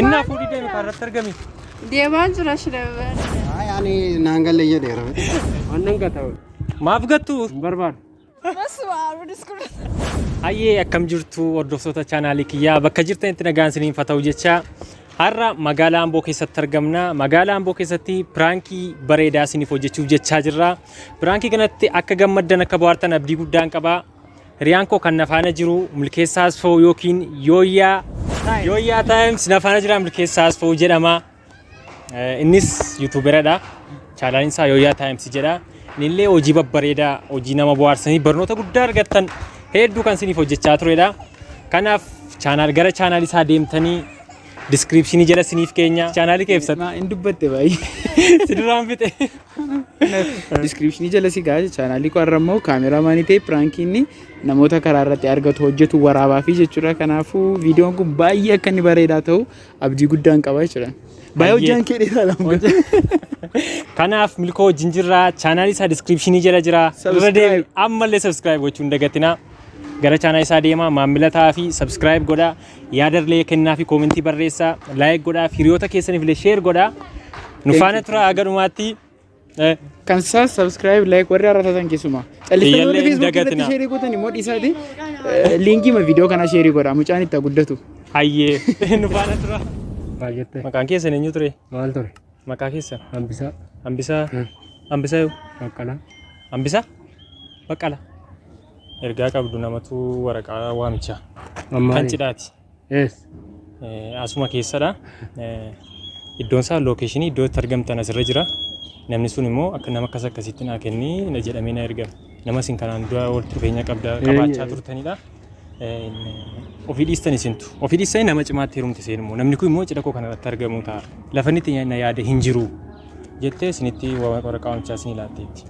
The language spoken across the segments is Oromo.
Innaa fuudhii deemi kaarratti argami. Deemaa jira shirabaan. Ay, ani naan galle jedheera. Aannan gata. Maaf gattu? Hin barbaadu. Hayyee, akkam jirtu hordoftoota chaanaalii kiyyaa? Bakka jirtanitti nagaan isiniif haa ta'u jecha, har'a magaalaa Amboo keessatti argamna. Magaalaa Amboo keessatti piraankii bareedaa isiniif hojjechuuf jechaa jirra. Piraankii kanatti akka gammaddan, akka bohaartan abdii guddaan qaba. Hiriyaan koo kan na faana jiru Milkeessaa Asfoo yookiin Yooyyaa Times na faana jira. Milkeessaa Asfoo jedhama. Innis YouTuberadha. Chaanaaliin isaa Yooyyaa Times jedha. Innillee hojii babbareedaa, hojii nama bohaarsanii barnoota guddaa argattan hedduu kan isiniif hojjechaa turedha. Kanaaf chaanaal gara chaanaal isaa deemtanii descriptionii jala isiniif keenya. Chaanaalii kee ibsadhu. Maa hin dubbatte baay'ee. Si duraan fixe. Descriptionii jala si gahaa. Chaanaalii koo irra immoo kaameraamaanii ta'e piraankiin namoota karaa irratti argatu hojjetu waraabaa fi jechuudha. Kanaafuu viidiyoon kun baay'ee akka inni bareedaa ta'u abdii guddaan qaba jechuudha. Baay'ee hojjaan kee dheeraa lama. Kanaaf Milkoo wajjin jirra. Chaanaalii isaa descriptionii jala jira. Irra deemi ammallee subscribe gochuu hin dagatinaa. Gara chaanaalii isaa deemaa, maamila ta'aa fi subscribe godhaa. Yaadallee kennaa fi koomentii barreessaa. Like godhaa, hiriyoota keessaniif illee share godhaa. Nu faana tura haga dhumaatti. Kan isaa subscribe, like warri haaraa taatan keessumaa. Callistanii warri Kiyyallee hin Facebook irratti dagatinaa. share gootan immoo dhiisaati. Liinkii ma viidiyoo kanaa share godhaa, mucaan itti haa guddatu. Hayyee, nu faana tura. Maal jette? Maqaan keessan eenyu ture? Maal ture? Maqaa keessan? Hambisaa. Hambisaa. Hambisaa yoo? Baqqalaa. Hambisaa? Baqqala. Ergaa qabdu, namatu waraqaa waamichaa. Ammaa Kan cidhaati. Ees. Asuma keessadha. Iddoon isaa, lookeeshinii iddoo itti argamtan asirra jira. Namni sun immoo akka nama akkas akkasitti naa kenni na jedhamee na ergame. Nama isin kanaan dura walitti dhufeenya qabda qabaachaa turtanidha. Ofii dhiistan isintu. Ofii dhiistanii nama cimaatti heerumte isheen immoo. Namni kun immoo cidha koo kanarratti argamuu ta'a. Lafa inni itti na yaade hin jiru jettee isinitti waraqaa waamichaa isinii laatteetti.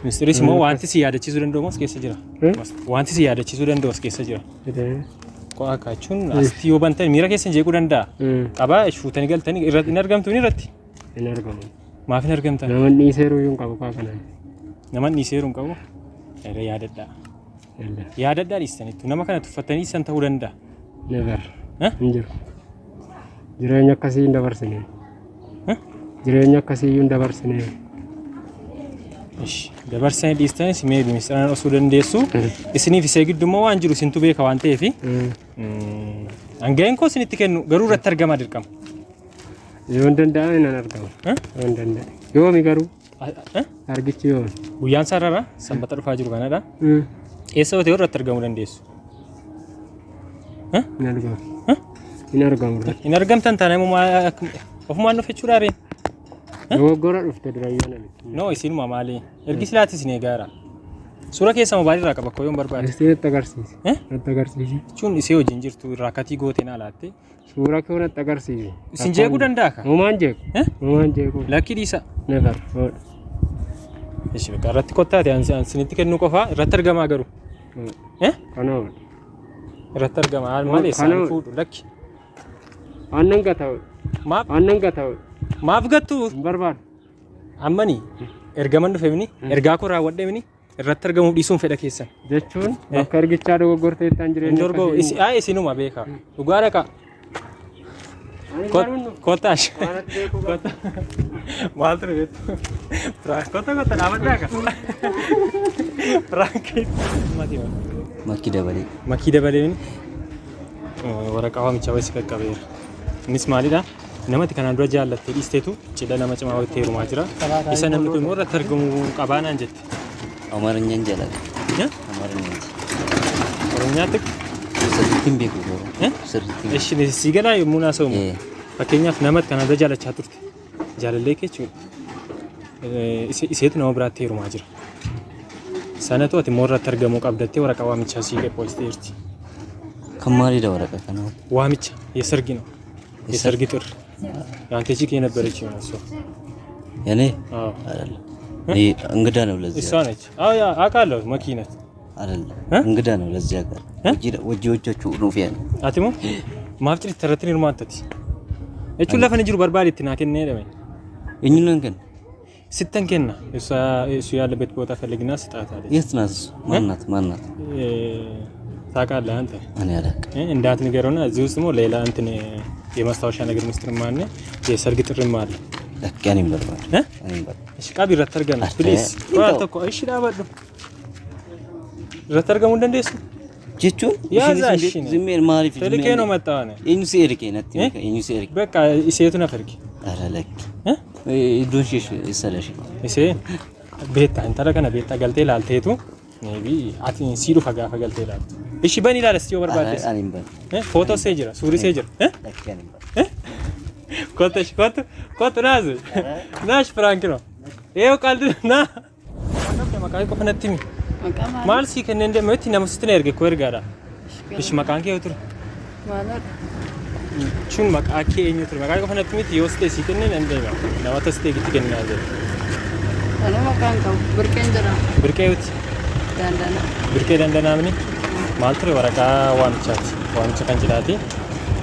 Mistiris immoo wanti si yaadachiisuu danda'u immoo as keessa jira. Wanti si yaadachiisuu danda'u as keessa jira. Qo'aa kaachuun asitti yoo bantan miira keessan jeequu danda'a. Qabaa fuutanii galtanii irratti hin argamtu ni irratti. Hin argamu. Maaf hin argamtan? Nama dhiiseeru iyyuu hin qabu kaa kanaan. Nama dhiiseeru hin qabu. Irra yaadadhaa. Yalla. Yaadadhaa, dhiistaniittu. Nama kana tuffattanii dhiistan ta'uu danda'a. Never. Eh? Hin jiru. Jireenya akkasii hin dabarsine. Eh? Jireenya akkasii iyyuu hin dabarsine. Ishi. Dabarsanii dhiistanis maybe misiraan osoo dandeessu. Isiniif isee gidduu immoo waan jiru isintu beeka waan ta'eef. Hanga'een koo isinitti kennu garuu irratti argamaa dirqama. Yoo hin danda'ame nan argama. Eh? Yoo hin danda'e. Yoomi garuu? Eh? Argichi yoomi? Guyyaan isaa irra sanbata dhufaa jiru kanadha. Eessa yoo ta'e irratti argamuu dandeessu? Hin argamu. Eh? Hin argamu irratti. Hin argamtan taanaan immoo ofumaan dhufe jechuudha ree? Dogoggora dhufte durayyoo namitti. No, isinuma maali? Ergi silaati isin eegaara. Suura keessa mobaayilii irraa qaba koo yoon barbaade. Istiin natti agarsiisi. Eh? Natti agarsiisi. Jechuun isee wajjin jirtu irraa katii gootee naa laatte. Suura kee natti agarsiisi. Isin jeequu danda'a ka? Homaan jeequ. Eh? Homaan jeequ. Lakkii, dhiisa. Never. Hoodha. Ishi, bakka irratti kottaate ani isinitti kennuu qofaa, irratti argamaa garuu. Eh? Kana hoodha. Irratti argama maal eessaan Kana- fuudhu lakki. Aannan gata. Maaf Aannan gata. maaf gattu? Hin barbaadu. Ammani ergaman dhufeemni ergaa koo raawwadheemni irratti argamuuf dhiisuun fedha keessan. Jechuun bakka ergichaa dogoggorteettaan Hin jireenya dorgoo akkasii. isi isinuma beeka. Dhugaa dhaqa. Ani garuu hin dhufu. Kottaash. Waan ati beekuu qabdu. Maal ture beektu? Kotta, kotta, dhaabadhaa ka. Piraankii. Makki dabalee. Makii dabaleen waraqaa waamichaa wayii si qaqqabeera. Innis maalidha? Namatti kanaan dura jaallattee dhiisteetu cidha nama cimaa walitti heerumaa jira. Isa namni kun immoo irratti argamuu qabaa naan jette. Amaarinyaan jaalladha. Eh? Amaarinyaan. Oromiyaatti Sirriitti hin beeku garuu. Eh? Sirriitti hin beeku. Ishi si galaa yommuu naasa'umu. Eh. Fakkeenyaaf, namatti kanaan dura jaallachaa turte. Jaalallee kee jechuudha. Iseetu nama biraatti heerumaa jira. Sanatu ati immoo irratti argamuu qabdattee waraqaa waamichaa sii qopheessiteerti. Kan maalidha waraqaa kana? ዋምቻ የሰርግ ነው። የሰርግ ጥሪ የአንተ ቺክ የነበረች ይሆናል እሷ። የኔ አዎ። አይደለም። እኔ እንግዳ ነው ለዚህ እሷ ነች። አዎ፣ ያ አውቃለሁ። መኪነት አይደለም። እ? እንግዳ ነው ለዚህ ሀገር። እ? Hojii hojjechuu dhufe ani. Ati moo maaf cidhicha irratti hirmaattati? Jechuun lafa inni jiru barbaade itti naa kennee jedhame. Eenyuun kenna? Sittan kenna. እሷ እሱ ያለበት ቦታ ፈልግና ስጣት አለች። የት ናት እሱ? ማን ናት? ማን ናት? ታውቃለህ አንተ። እኔ አላውቅም። እንዳትንገረውና እዚህ ውስጥ ደግሞ ሌላ እንትን የማስታወሻ ነገር ምስጢርም አለ፣ የሰርግ ጥሪም አለ። Lakki ani hin barbaadu. Eh? Ani hin barbaadu. Ishi qabi irratti argame. Ate. Please. Hin Waa ta'u. tokko ishi dhaabadhu. Irratti argamuu hin dandeessu? Jechuun Yaa ishinis hin ishiin. beektu. Zimmeen maaliif Telikee ነው መጣ Eenyu si erge natti Eh? beeka eenyu si erge? በቃ iseetu na erge. Ara lakki. Eh? Iddoon ishee eessadha ishee? Isee beektaa intala kana beektaa galtee ilaalteetu maybe ati sii dhufa gaafa galtee ilaaltu. Ishi bani ilaala si yoo barbaaddes. Ara ani hin barbaadu. Eh? Footoo see jira, suurri see jira. Eh? Lakki ani hin barbaadu. Kottu ishi kottu kottu naazi. Naash prank ነው. Eeyo qaldi naa. Maqaa kee qofa natti himi. Maqaa maal? Maal sii kenneen deemetti nama sitti na erge koo ergaadha. Ishi maqaan kee yoo ture. Maalidha? Jechuun maqaa kee eenyu ture? Maqaa qofa natti miti yoo sitee sii kennee nan deema. Nama tas ta'e itti kennaa jira. Ani maqaan qabu. Birqeen jedhama. Birqee yooti. Dandana. Birqee dandanaamni maal ture waraqaa waamichaati. Waamicha kan jedhaati.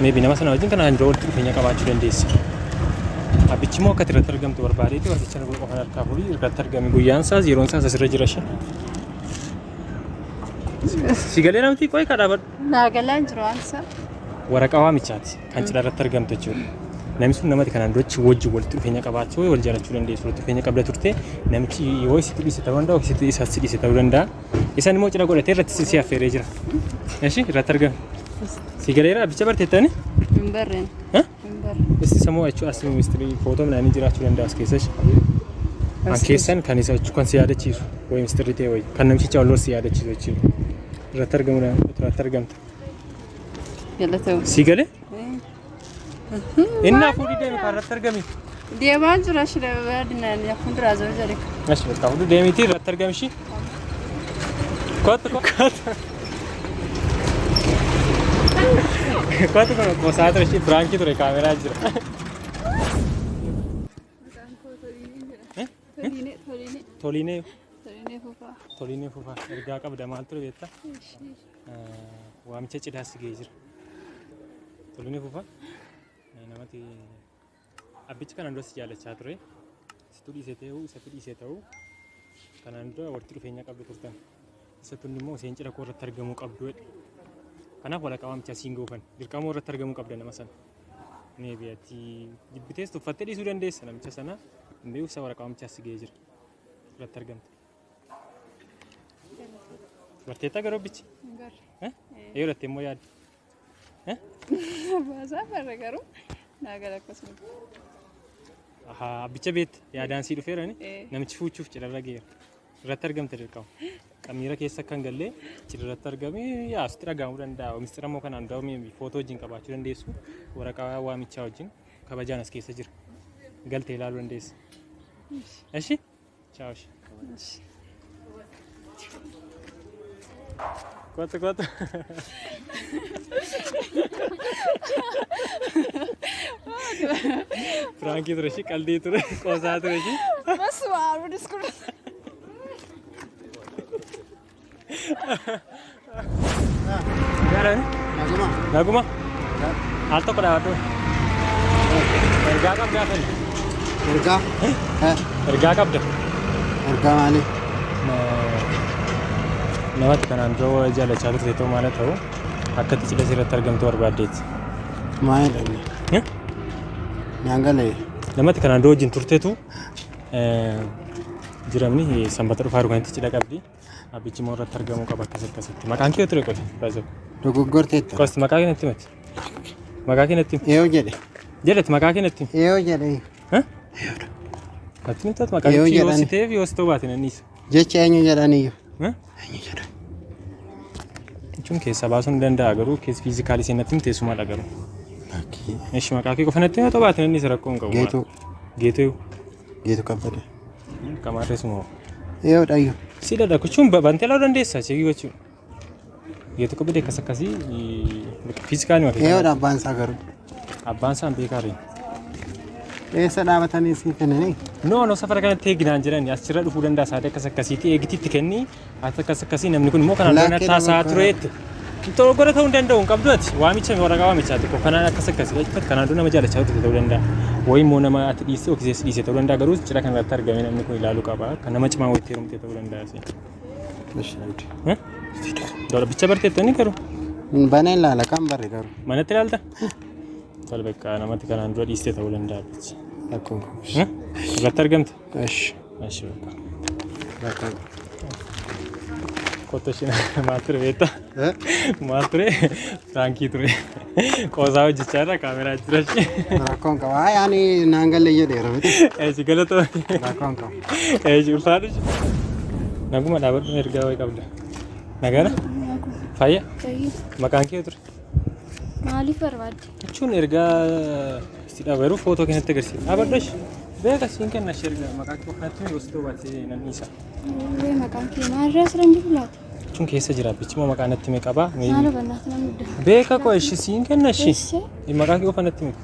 Maybe nama sana wajjin kanaan dura walitti dhufeenya qabaachuu dandeessa. Abbichi immoo akka irratti argamtu barbaadeeti warqicha qofaan harkaa fuudhii irratti argame guyyaan isaas yeroon isaas asirra jira ishee. Si galee namti qoy kadhaa badhu. Naa galaan jiru waan isaa. Waraqaa waamichaati kan cidha irratti argamtu jechuudha. Namni sun namatti kanaan durachi wajjin walitti dhufeenya qabaachuu wal jaalachuu dandeessu walitti dhufeenya qabda turte namichi yoo isitti dhiise ta'uu danda'a isitti isaas si dhiise ta'uu danda'a. Isaan immoo cidha godhatee irratti si affeeree jira. Eshi irratti argame. Si galeera abbicha barteettani? Hin barreen. Eh? Hin barreen. Isti sammuu jechuun as ministirii footoo midhaanii jiraachuu danda'a as keessa. An keessan kan isa jechuun kan si yaadachiisu wayi ministirri ta'e wayi kan namichi caaluu si yaadachiisu jechuudha. Irratti argamu irratti argamta. Galatoomi. Si galee? Innaa fuudhii deemi kan irratti argami. Deemaa jira shira baadinaan fuulduraa jiru jedhe. Ashi bakka fuudhii deemitii irratti argami ishii. Kottu kottu. Kottu kun qosaa ture ishii piraankii ture kaameraa jira. Toliinee toliinee Toliinee toliinee fufaa. Toliinee fufaa ergaa qabda maal ture beektaa? Waamicha cidhaa si ga'ee jira. Toliinee fufaa namatti abbichi kanaan dura si jaallachaa ture. Situ dhiisee ta'uu isatu dhiisee ta'uu kanaan dura walitti dhufeenya qabdu turtan. Isatu immoo isheen cidha koo irratti argamuu qabdu jedhe. Kanaaf waraqaa waamichaa siin goofan dirqama irratti argamuu qabda nama sana. Maybe ati jibbitees tuffattee dhiisuu dandeessa namicha sana hin beeku isa waraqaa waamichaa si ga'ee jira. Irratti argamte. Barteettaa garuu abbichi? Hin barre. Yoo irratti immoo yaadde. Baasaa barre garuu naa gala akkasuma. Ahaa abbicha beekte yaadaan sii dhufeerani Eh. namichi fuuchuuf cidharra geera. Irratti argamte dirqama. Qamiira keessa akka hin galle cidharratti argamee yaa sitti dhaga'amuu danda'a. Mistira immoo kanaan dura footoo wajjin qabaachuu dandeessu. Waraqaa waamichaa wajjin kabajaan as keessa jira. Galtee ilaaluu dandeessa. Eshi? Ciao. Ishi. Kottu kottu. Piraankii ture ishii qaldii ture qoosaa ture ishii. Basuma arbu diskursa. Gaaraan Naguma. naguma al tokko dhaabadhu. Ergaa qabdaa kan Ergaa. Eh, ergaa qabda. Ergaa maali? Namatti kanaan dura jaallachaa turte ta'uu maal ta'u akka itti cidha irratti argamtu barbaaddeetti. Maalidha inni? Eh? Naan galee. Namatti kanaan dura wajjin turteetu jiramni sanbata dhufaa jiru kanatti cidha qabdi. Abbichi immoo irratti argamuu qaba akkas akkasitti. Maqaan kee ture qofi? Baay'ee. Dogoggorteetta. Qosti maqaa kee natti himati. Maqaa kee natti himi. Eeyoo jedhe. Jedhati maqaa kee natti himi. Eeyoo jedhe. Eh? Natti himtaatu maqaa Eeyoo kee yoo jedhani. si ta'eef yoo si ta'uu baate nan dhiisa. Jecha eenyu jedhaniyyuu? Eh? Eenyu jedhan? Jechuun keessaa baasuu ni danda'a garuu keessa physically isheen natti himte teessumadha garuu. Lakkii. Ishi maqaa kee qofa natti himi yoo ta'u baate nan dhiisa rakkoo hin qabu. Geetuu. Geetuu. Geetuu Kabbada. Qamaarreessuma. Eeyoo dhayyu. Si dhadha jechuun bantee ilaaluu dandeessa check gochuu. Geetuu Kabbadee akkas akkasii physically maqaa. Eeyoodha abbaan isaa garuu. Abbaan isaa hin beekaa. Eessa dhaabatanii sii kennanii? No, no, safara kanatti eeginaan jiran asirra dhufuu danda'a sa'aatii akkas akkasiitti eegititti kenni ati akkas akkasii namni kun immoo kanaan dura Lakkee taasaa dogoggora. tureetti. Dogoggora ta'uu hin danda'u hin qabdu ati waamicha waraqaa waamichaa xiqqoo kanaan akkas akkasii jechuudha kanaan dura nama jaalachaa turte ta'uu danda'a. Wayi immoo nama ati dhiiste yookiis si dhiise ta'uu danda'a garuu cidha kanarratti argamee namni kun ilaaluu qaba kan nama cimaa wayitti heerumte ta'uu danda'a. Ishi namti. Bicha barteettani garuu Banee ilaala kan barre garuu. manatti ilaalta? Tole bakka namatti kanaan dura dhiistee ta'uu danda'a bichi. Rakkoon qabu. Irratti argamta? Eshi. Eshi bakka. Rakkoon qabu. Kottu isheen maal ture beektaa? Eh? Maal ture? Piraankii ture. Qoosaa hojjechaa irra kaameraa jira ishee. Rakkoon qabu. Haa yaani naan galle jedheera miti. Eeshi galatoo. Rakkoon qabu. Eeshi ulfaadhu. Naguma dhaabadhu ergaa wayii qabda. Nagaadha? Fayya? Maqaan kee ture? Maaliif barbaadde? Jechuun ergaa si dhabeeru footoo keenyatti agarsiisa. Dhaabadhu ishee. Beeka siin kenna ishee ergaa maqaa kee kanatti yoo si ta'u nan dhiisa. Wee maqaan kee maalirraa asirra hin jiru laata? Jechuun keessa jira bichi moo maqaa natti hime qabaa? Maal hubannaaf nama mudda? Beeka koo ishee siin kenna ishee. Eessa? Maqaa kee qofa natti hime.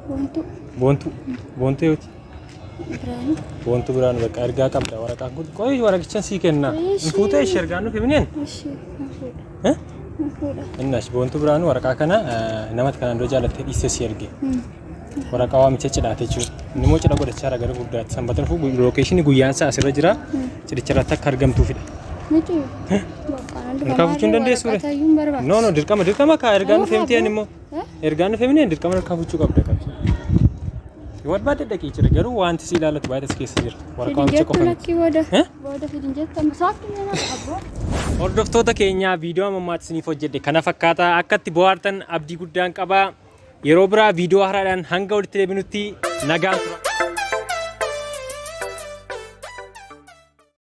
Boontuu. Boontuu. Boontuu yooti. Biraanuu. Boontuu Biraanuu bakka ergaa qabda waraqaan kun. Qoyi waraqichan sii kenna. Hin fuutee ishee ergaa nuuf himneen? Ishee hin fuudha. Hin fuudha. Innas Boontuu Biraanuu waraqaa kana namatti kanaan dura jaalattee dhiistee si erge. Waraqaa waamicha cidhaati jechuudha. Inni immoo cidha godhachaa jira gara guddaatti. Sanbata dhufu lookeeshinii guyyaan isaa asirra jira. Cidhicha irratti akka argamtuufidha. Miti. Bakka nan dhufa. Harkaa fuchuu hin dandeessu ree? Waraqaa iyyuu hin barbaachisu. No no dirqama dirqama kaa ergaa nuuf himteen immoo. Ergaa nuuf himneen dirqama harkaa fuchuu qabda qabdi. Yoo barbaadde dhaqii jira garuu wanti si ilaallatu baay'ee as keessa jira. Waraqaa Fidin waamicha jettu qofa miti. lakkii booda. Eh? Booda fidin jettu amma saafti nama abboo. Hordoftoota keenyaa viidiyoo amma ammaatti isiniif hojjedhe kana fakkaata akka itti bohaartan abdii guddaan qaba. Yeroo biraa viidiyoo haaraadhaan hanga walitti deebinutti nagaan tura.